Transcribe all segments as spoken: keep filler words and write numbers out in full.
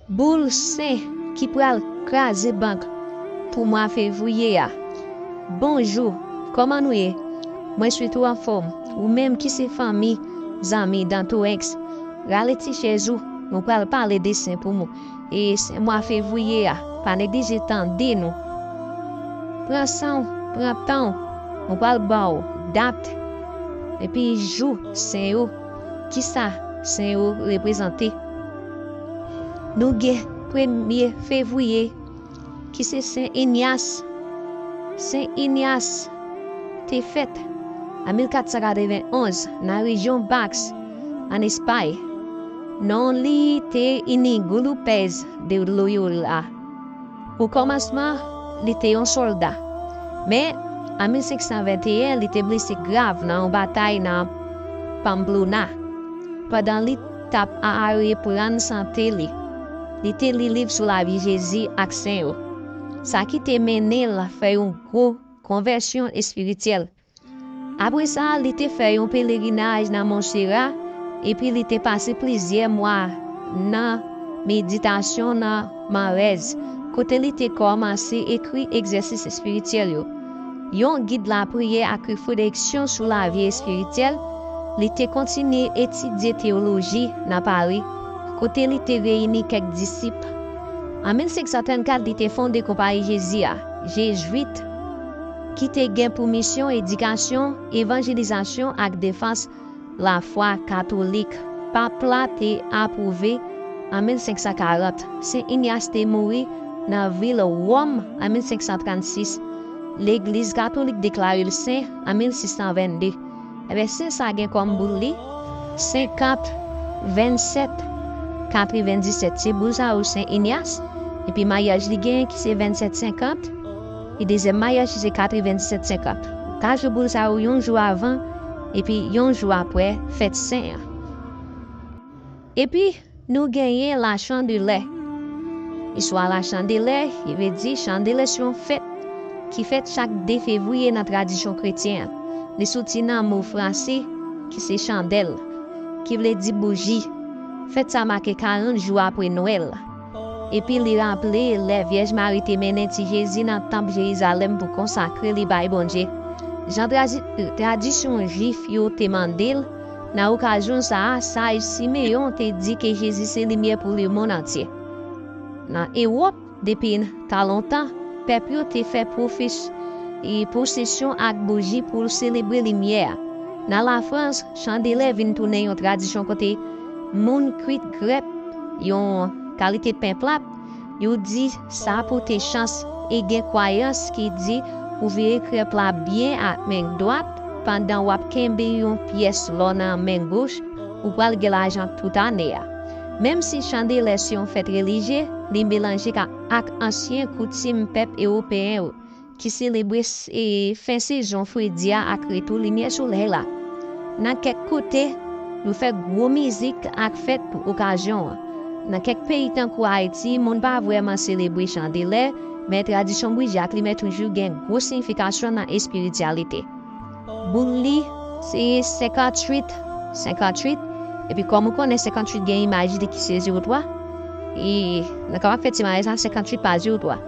Boul sen ki pral kraze bank pou mwa fevriye a. Bonjou, kòman nou ye? Mwen swete w anfòm. Ou menm ki se fanmi, zanmi Dantorenks, rale ti chèz ou, nou pral pale de sen pou mwen. E sen mwa fevriye a, pa neglije tande nou. Pran san w, pran tan w, nou pral ba w dat epi jou sen yo. Kisa sen yo reprezante? Nou gen premye fevriye, ki se Sen Inyas. Sen Inyas te fèt an mil kat san katrevenn onz nan rejyon Baks, an Espay. Non li te Inigo Lopez de Loyola. Okòmansman, li te yon sòlda. Men, an mil senk san venteyen, li te blese grav nan yon batay nan Pamplona. Pandan li t ap areprann sante li, li te li liv sou lavi Jezi ak sen yo. Sa ki te mennen l fè yon gwo konvèsyon espirityèl. Apre sa, li te fè yon pelerinaj nan Monsera, epi li te pase plizyè mwa nan meditasyon nan Marèz, kote li te kòmanse ekri egzèsis espirityèl yo. Yon gid lapriyè ak refleksyon sou lavi espirityèl, li te kontinye etidye teyoloji nan Pari, kote li te reyini kèk disip. An mil senk san trannkat, li te fonde Konpayi Jezi a, Jezwit, ki te gen pou misyon edikasyon, evanjelizasyon ak defans lafwa katolik. Pap la te apwouve an mil senk san karant. Sen Inyas te mouri nan vil Wòm an mil senk san trannsis. Legliz Katolik deklare l sen an mil sis san vennde. Ebyen, sen sa gen kòm boul li senkant, vennsèt, katrevendisèt. Se boul sa yo Sen Inyas. Epi mayaj li gen ki se vennsèt senkant. E dezyèm mayaj li se katrevendisèt senkant. Ou ka jwe boul sa yo yon jou avan, epi yon jou apre fèt sen an. Epi, nou genyen Lachandelè. Istwa Lachandelè, li vle di Chandelè se yon fèt ki fèt chak de fevriye nan tradisyon kretyen an. Li soti nan mo franse ki se chandèl, ki vle di bouji. Fèt sa make karant jou apre Nwèl. Epi li raple lè Vyèj Mari te mennen ti Jezi nan tanp Jerizalèm pou konsakre li bay Bondye. Jan tradi-, tradisyon jwif yo te mande l, nan okazyon sa a, saj Simeyon te di ke Jezi se limyè pou lemonn antye. Nan Ewòp, depi ta lontan, pèp yo te fè pwofes-, e pwosesyon ak bouji pou selebre limyè a. Nan Lafrans, chandelè vin tounen yon tradisyon kote moun kwit grèp, yon kalite pen plat, yo di sa pote chans e gen kwayans ki di ou vire krèp la byen ak men dwat pandan w ap kenbe yon pyès lò nan men goch, ou pral gen lajan tout ane a. Menm si chandelè se yon fèt relijye, li melanje ka-, ak ansyen koutim pèp ewopeyen yo ki selebre s-, e, fen sezon fredi a ak retou limyè solèy la. Nan kèk kote, yo fè gwo mizik ak fèt pou okazyon an. Nan kèk peyi tankou Ayiti, moun pa vrèman selebre chandelè, men tradisyon bouji ak limyè toujou gen gwo siyifikasyon nan espirityalite. Boul li se senkannwit, senkannwit, epi kòm ou konnen senkannwit gen imaj li ki se zewo twa, e nou kapab fè ti mayaj la senkannwit pa zewo twa.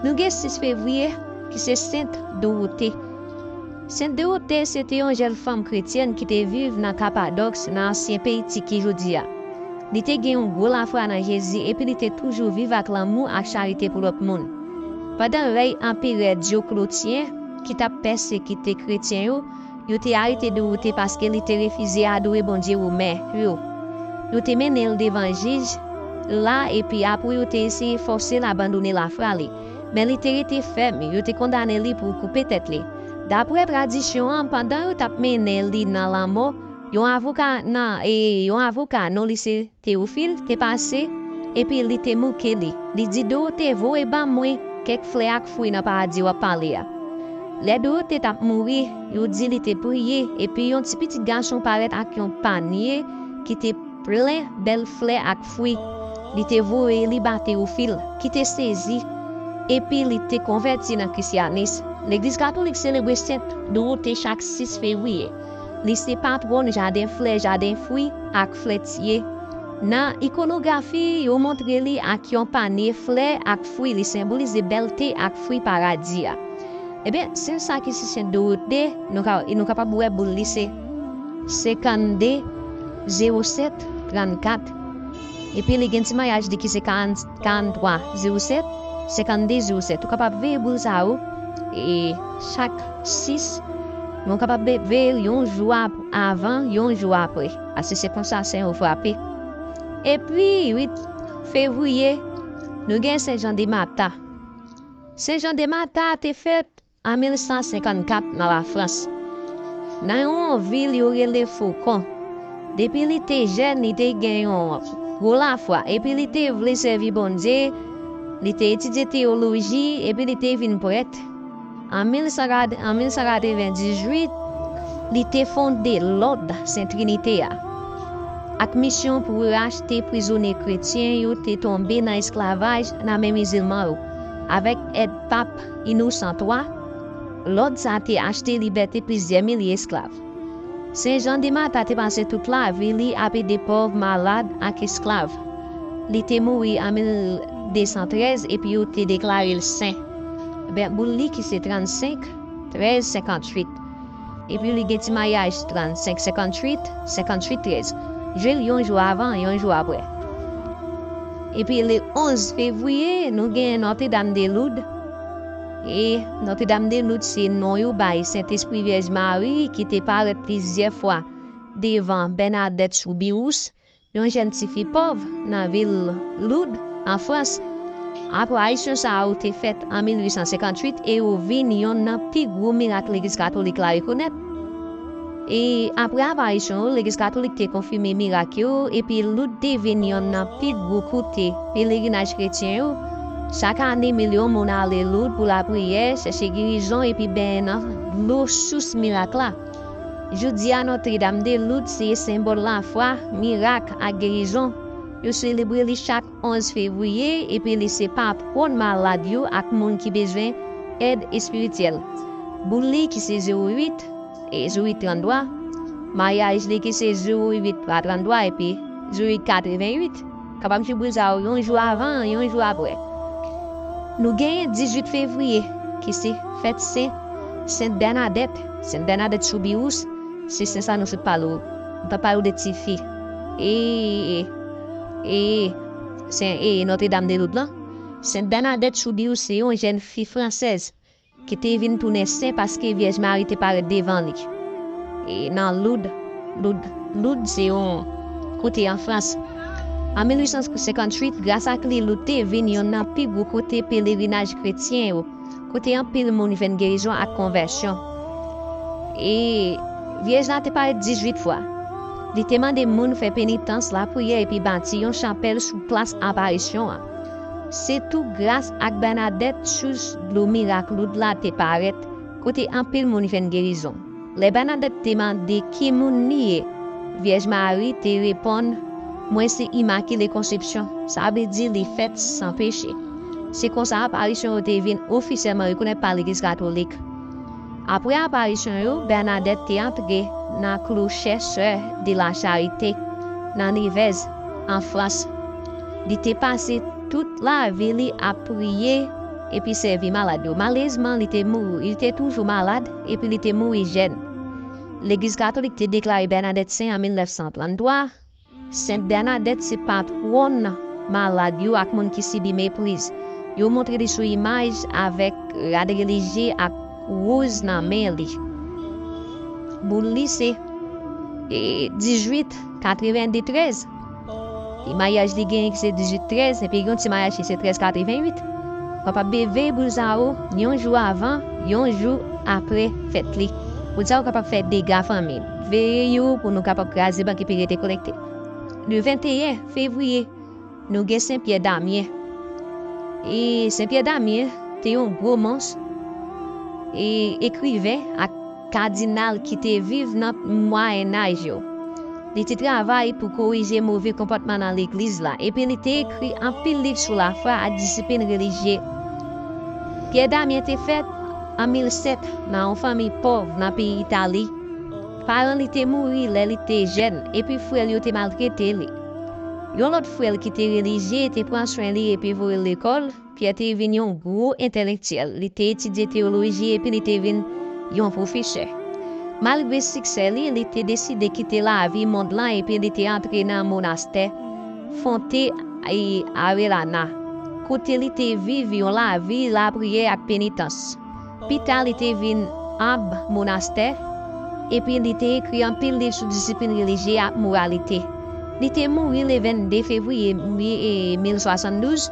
Nou gen sis fevriye, ki se Sent Dorote. Sent Dorote se te yon jèn fanm kretyèn ki te viv nan Kapadòks, nan ansyen peyi Tiki jodi a. Li te gen yon gwo lafwa nan Jezi epi li te toujou viv ak lanmou ak charite pou lòt moun. Pandan rèy anperè Dyoklotyen, ki t ap pèsekite kretyen yo, yo te arete Dorote paske li te refize adore bondye women yo. Yo te mennen l devan jij la epi apre yo te eseye fòse l abandone lafwa li. Men li te rete fèm, yo te kondane li pou koupe tèt li. Dapre tradisyon an, pandan yo t ap mennen li nan lanmò, yon avoka nan, e, yon avoka, non li se Tewofil, te pase, epi li te mouke li. Li di Dorote, "Voye ban mwen kèk flè ak fwi nan paradi w ap pale a." Lè Dorote t ap mouri, yo di li te priye, epi yon ti pitit gason parèt ak yon panye ki te plen bèl flè ak fwi. Li te voye li ba Tewofil, ki te sezi, epi li te konvèti nan Krisyanis. Legliz Katolik selebre Sent Dorote chak sis fevriye. Li se patwòn jaden flè, jaden fwi, ak flètye. Nan ikonografi, yo montre li ak yon panye flè ak fwi, li senbolize bèlte ak fwi paradi a. Ebyen, se sa ki se Sent Dorote, nou ka, e nou kapab wè boul li se senkannde zewo sèt trannkat. Epi li gen ti mayaj li ki se karant, karantwa zewo sèt, senkannde zewo sèt. Ou kapab veye boul sa yo, e chak sis, men ou kapab ve-, veye l yon jou ap-, avan, yon jou apre. Paske se konsa sen yo frape. Epi, uit fevriye, nou gen Sen Jan de Mata. Sen Jan de Mata te fèt an mil san senkannkat nan Lafrans, nan yon vil yo rele Fokon. Depi li te jèn, li te gen yon gwo lafwa, epi li te vle sèvi Bondye. Li te etidye teyoloji, epi li te vin prèt. An mil san, an mil san katrevendizuit, li te fonde lòd Sen Trinite a, ak misyon pou rachte prizonye kretyen yo te tonbe nan esklavaj nan men mizilman yo. Avèk èd Pap Inosan twa, lòd sa a te achte libète plizyè milye esklav. Sen Jan de Mata te pase tout lavi li ap ede pòv, malad ak esklav. Li te mouri an mil de san trèz epi yo te deklare l sen. Ben, boul li ki se trannsenk trèz senkantuit. Epi li gen ti mayaj trannsenk senkantuit, senkantuit trèz. Jwe l yon jou avan, yon jou apre. Epi le onz fevriye, nou gen Notre Dame de Lourdes. E Notre Dame de Lourdes se non yo bay Sentespri Vyèj Mari ki te parèt plizyè fwa devan Bernadette Soubirous, yon jèn tifi pòv nan vil Loud, an Frans. Aparisyon sa yo te fèt an mil uit san senkantuit e yo vin yonn nan pi gwo mirak Legliz Katolik la rekonèt. E apre aparisyon yo, Legliz Katolik te konfime mirak yo, epi Loud te vin yonn nan pi gwo kote pelerinaj kretyen yo. Chak ane, milyon moun ale Loud pou lapriyè, chèche gerizon epi benyen nan dlo sous mirak la. Jodi a, Notre Dame de Lourdes se senbòl lafwa, mirak ak gerizon. Yo selebre li chak onz fevriye, epi li se patwòn malad yo ak moun ki bezwen èd espirityèl. Boul li ki se zewo uit, e zewo uit tranntwa. Mayaj li ki se zewo uit tranntrwa, epi zewo uit katreventuit. Kapab jwe boul sa yo yon jou avan, yon jou apre. Nou genyen dizuit fevriye, ki se fèt Sen, Sent Bènadèt, Sent Bènadèt Soubirous, se sen sa nou sot pale w. Nou t ap pale w de tifi. E, e, e, Sen, e, Notre Dame de Lourdes lan. Sent Bènadèt Soubirous se yon jèn fi fransèz ki te vin tounen sen paske Vyèj Mari te parèt devan li. E nan Loud, Loud, Loud se yon kote an Frans. An mil uit san senkantuit, gras ak li, Loud te vin yonn nan pi gwo kote pelerinaj kretyen yo, kote anpil moun jwenn gerizon ak konvèsyon. E Vyèj la te parèt dizuit fwa. Li te mande moun fè penitans, lapriyè epi bati yon chapèl sou plas aparisyon an. Se tou gras ak Bènadèt, sous dlo mirak Loud la te parèt, kote anpil moun jwenn gerizon. Lè Bènadèt te mande ki moun li ye, Vyèj Mari te reponn, "Mwen se Imakile Konsepsyon," sa vle di li fèt san peche. Se konsa aparisyon yo te vin ofisyèlman rekonèt pa Legliz Katolik. Apre aparisyon yo, Bènadèt te antre nan klochè Sè de la Charite, nan Nevèz, an Frans. Li te pase tout lavi li ap priye epi sèvi malad yo. Malerezman, li te mouri, li te toujou malad epi li te mouri jèn. Legliz Katolik te deklare Bènadèt sen an mil nèf san tranntwa. Sent Bènadèt se patwòn malad yo ak moun ki sibi mepriz. Yo montre li sou imaj avèk rad relijye ak wouz nan men li. Boul li se, e, dizuit katrevenditrèz. E mayaj li genyen ki se dizuit trèz, epi gen yon ti mayaj ki se trèz katreventuit. Ou kapab veye boul sa yo yon jou avan, yon jou apre fèt li. Boul sa yo kapab fè dega fanmi. Veye yo pou nou kapab kraze bank epi rete konekte. Le venteyen fevriye, nou gen Sen Pyè Damyen. E Sen Pyè Damyen te yon gwo mons, e ekriven ak kadinal ki te viv nan Mwayennaj yo. Li te travay pou korije move konpòtman nan legliz la, epi li te ekri anpil liv sou lafwa ak disiplin relijye. Pyè Damyen te fèt an mil sèt nan yon fanmi pòv nan peyi Itali. Paran li te mouri lè li te jèn, epi frè l yo te maltrete li. Yon lòt frè l ki te relijye te pran swen li epi voye l lekòl. Pyè te vin yon gwo entèlektyèl. Li te etidye teyoloji epi li te vin yon pwofesè. Malgre siksè li, li te deside kite lavi mond lan epi li te antre nan monastè Fonte e Avellaneda, kote li te viv yon lavi lapriyè ak penitans. Pita, li te vin ab monastè, epi li te ekri anpil liv sou disiplin relijye ak moralite. Li te mouri le vennde fevriye mil swasanndouz.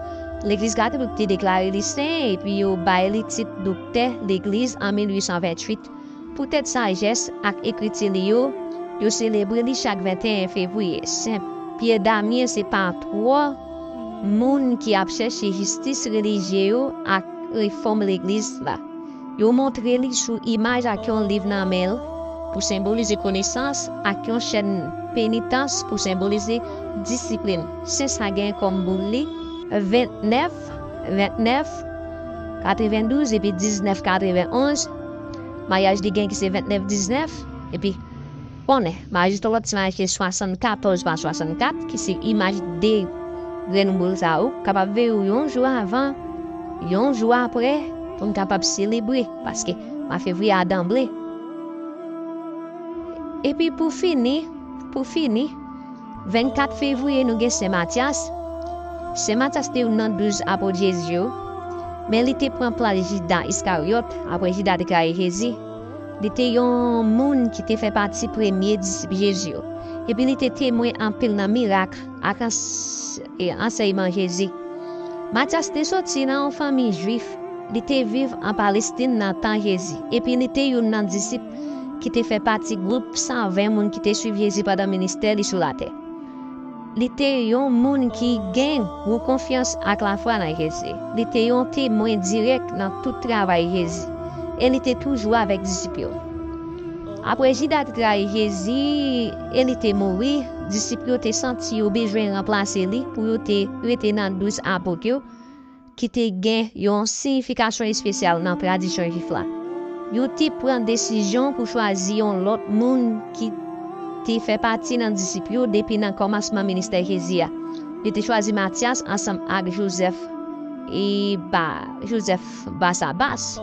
Legliz Katolik te deklare li sen, epi yo bay li tit doktè legliz an mil wi san venntuit. Poutèt sajès ak ekriti li yo, yo selebre li chak venteyen fevriye. Sen Pyè Damyen se patwon moun ki ap chèche jistis relijye yo ak refòm legliz la. Yo montre li sou imaj ak yon liv nan men l pou senbolize konesans, ak yon chèn penitans pou senbolize disiplin. Sen sa gen kòm boul li vennèf, vennèf, katrevendouz epi diznèf katrevenonz. Maryaj li gen ki se vennèf diznèf, epi konnen, m ajoute yon lòt ti maryaj ki se swasannkatòz pa swasannkat, ki se imaj de grenn boul sa ou kapab veye w yon jou avan, yon jou apre, pou n kapab selebre, paske mwa fevriye a danble. Epi pou fini, pou fini, vennkat fevriye, nou gen Sen Matyas. Sen Matyas te youn nan douz apot Jezi yo, men li te pran plas Jida Iskaryòt, apre Jida te trayi Jezi. Li te yon moun ki te fè pati premye disip Jezi yo, epi li te temwen anpil nan mirak ak ans-, e ansèyman Jezi. Matyas te soti nan yon fanmi jwif. Li te viv an Palestin nan tan Jezi, epi li te youn nan disip ki te fè pati gwoup san ven moun ki te swiv Jezi pandan ministè li sou latè. Li te yon moun ki gen gwo konfyans ak lafwa nan Jezi. Li te yon temwen dirèk nan tout travay Jezi, e li te toujou avèk disip yo. Apre Jida te trayi Jezi e li te mouri, disip yo te santi yo bezwen ranplase li pou yo te rete nan douz apot yo, ki te gen yon siyifikasyon espesyal nan tradisyon jwif la. Yo te pran desizyon pou chwazi yon lòt moun ki te fè pati nan disip yo depi nan kòmansman ministè Jezi a. Yo te chwazi Matyas ansanm ak Jozèf e Ba-, Jozèf Basabas.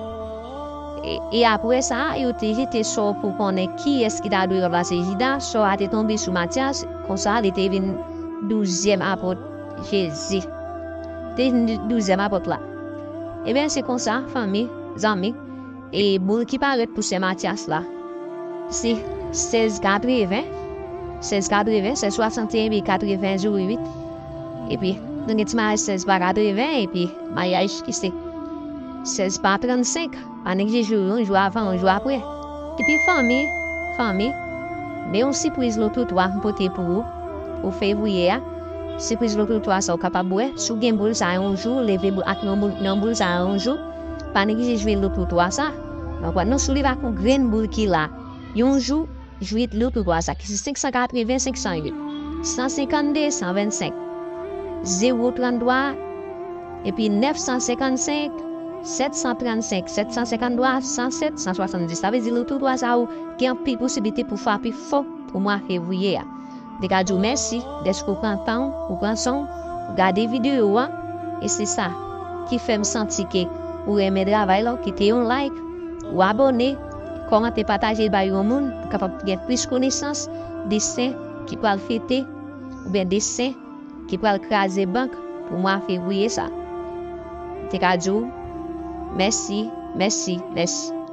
E, e apre sa, yo te jete sò pou konnen kiyès ki ta dwe ranplase Jida. Sò a te tonbe sou Matyas, konsa li te vin douzyèm apot Jezi. Te vin douzyèm apot la. Ebyen, se konsa, fanmi, zanmi, e boul ki parèt pou Sen Matyas la, se sèz katreven, sèz katreven, sèz swasanteyen epi katreven jou wi. Epi, nou gen ti maryaj sèz pa katreven, epi maryaj ki se sèz pa trannsenk. Pa neglije jou, yon jou avan, yon jou apre. Epi fanmi, fanmi, men yon sipriz lototwa m pote pou ou, pou fevriye a. Sipriz lototwa sa ou kapab wè, si w gen boul sa yon jou, leve boul ak yon boul, nan boul sa yon jou. Pa neglije jwe lototwa sa. Ou konprann non, si w leve ak yon grenn boul ki la, yon jou, jwe lototwa sa, ki se senk san katreven, senk san uit, san senkannde, san vennsenk, zewo tranntwa, epi nèf san senkannsenk, sèt san trannsenk, sèt san senkanntwa, san sèt, san swasanndis. Sa vle di lototwa sa ou gen anpil posiblite pou frape fò pou mwa fevriye a. M te ka di w mèsi dèske w pran tan w, ou pran san w, ou gade videyo a, e se sa ki fè m santi ke ou renmen travay la, ou kite yon like, ou abòne, kòmante, pataje bay yon moun pou kapab gen plis konesans de sen ki pral fete, oubyen de sen ki pral kraze bank pou mwa fevriye sa. M te ka di w mèsi, mèsi, mèsi.